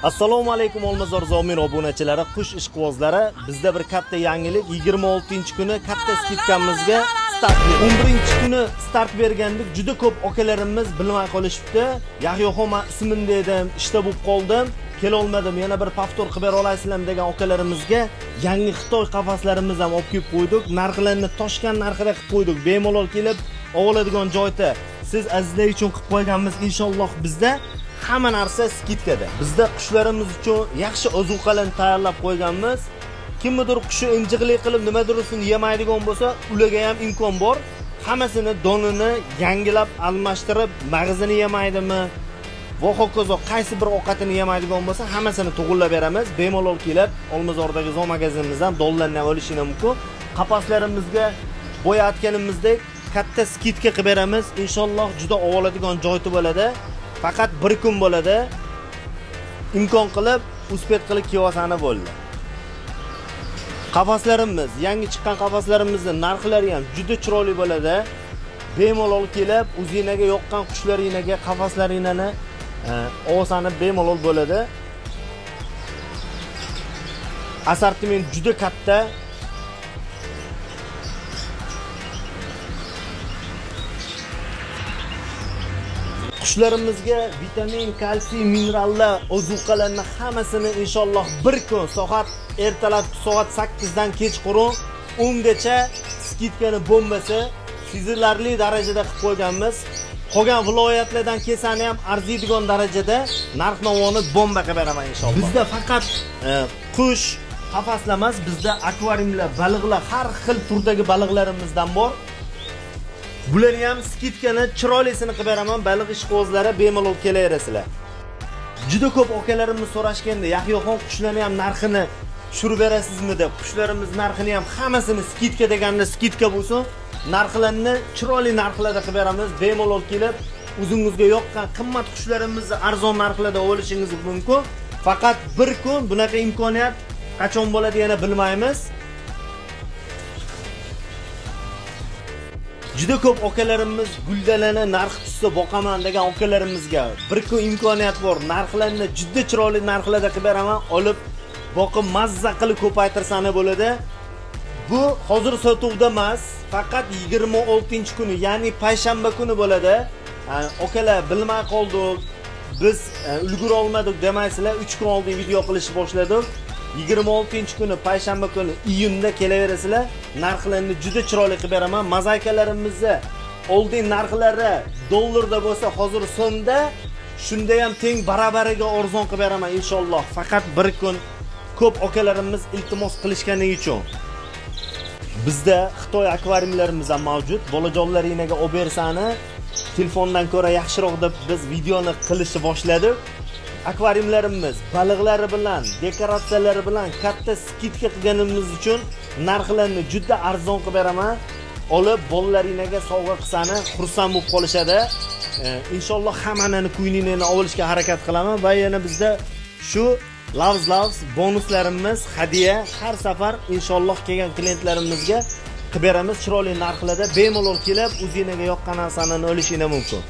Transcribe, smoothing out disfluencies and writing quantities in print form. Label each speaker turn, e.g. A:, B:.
A: Assalomu alaykum Olmazor Zomin obunachilari, qush ishqibozlari. Bizda bir katta yangilik. 26-kuni katta skidkamizga start berdik. 11-kuni start bergandik. Juda ko'p akalarimiz bilmay qolishibdi. Yahyoxon, men ismim dedim, ishda bo'lib qoldim, kela olmadim. Yana bir повтор qilib bera olasizlarmi degan akalarimizga yangi Xitoy qafaslarimizni ham olib kelib qo'ydik. Narxlarini toshgan narxida qilib qo'ydik. Bemalol kelib oladigan joyda siz azizlar uchun qilib qo'yganmiz. Inshaalloh bizda hamma narsa skidkada. Bizda qushlarimiz uchun yaxshi ozuqalarni tayyorlab qo'yganmiz. Kimnidir qushi injiqlik qilib nimadir usini yemaydigan bo'lsa, ularga ham imkon bor. Hammasini donini yangilab almashtirib, mag'zini yemaydimi va hokazo qaysi bir ovqatini yemaydigan bo'lsa, hammasini to'g'irlab beramiz. Bemalol kelib Olmazordagi zoo magazinimizdan donlarni ham olishingiz mumkin. Qafaslarimizga boya aytganimizdek katta skidka qilib beramiz. Inshaalloh juda oladigan joyi bo'ladi. Faqat bir kun bo'ladi. Imkon qilib, uspet qilib kiyosani bo'ldi. Qafaslarimiz, yangi chiqqan qafaslarimizning narxlari ham juda chiroyli bo'ladi. Bemalol kelib, o'zingizga yoqqan qushlaringizga qafaslaringni olsani bemalol bo'ladi. Assortiment juda katta. Qushlarimizga vitamin, kalsiy, minerallar, ozuqalarni hammasini inshaalloh bir kun soat ertalab soat 8 dan kechqurun 10 gacha skidkani bombasi sezilarli darajada qilib qo'yganmiz. Qolgan viloyatlardan kelsani ham arziydigan darajada narx-navoni bomba qilib beraman inshaalloh. Bizda faqat qush qafaslar emas, bizda akvariumlar, baliqlar, har xil turdagi baliqlarimizdan bor. Bularni ham skidkani chiroylisini qilib beraman. Baliq ishqibozlari bemalol kelaverasizlar. Juda ko'p akalarimiz so'rashganda, Yahyoxon qushlarni ham narxini tushirib berasizmi deb. Qushlarimiz narxini ham hammasini skidka deganda skidka bo'lsin, narxlarni chiroyli narxlarda qilib beramiz. Bemalol kelib o'zingizga yoqqan qimmat qushlarimizni arzon narxlarda olishingiz mumkin. Faqat bir kun bunaqa imkoniyat qachon bo'ladi yana bilmaymiz. Juda ko'p akalarimiz guldalani narxi tushsa boqaman degan akalarimizga bir kun imkoniyat bor. Narxlarni juda chiroyli narxlarda qilib beraman. Olib boqib mazza qilib ko'paytirsani bo'ladi. Bu hozir sotuvda emas, faqat 26-kuni, ya'ni payshanba kuni bo'ladi. Akalar bilmay qoldik, biz ulgura olmadik demaysizlar. 3 kun oldin video qilishni boshladik. 26-kuni payshanba kuni iyunda kelaverasizlar. Narxlarni juda chiroyli qilib beraman. Mozaikalarimizni oldin narxlari dollarda bo'lsa, hozir so'mda, shunda ham teng barabariga arzon qilib beraman inshaalloh. Faqat bir kun ko'p akalarimiz iltimos qilishgani uchun. Bizda Xitoy akvariumlarimiz ham mavjud. Bolajonlaringizga olib bersani telefondan ko'ra yaxshiroq deb biz videoni qilishni boshladik. Akvariumlarimiz baliqlari bilan, dekoratsiyalari bilan katta skidka qilganimiz uchun narxlarni juda arzon qilib beraman. Olib bolalaringizga sovg'a qilsani xursand bo'lib qolishadi. Inshaalloh hammani kuyinini olishga harakat qilaman va yana bizda shu lavz bonuslarimiz hadiya har safar inshaalloh kelgan klientlarimizga qilib beramiz chiroyli narxlarda. Bemalol kelib o'zingizga yoqqan narsani olishingiz mumkin.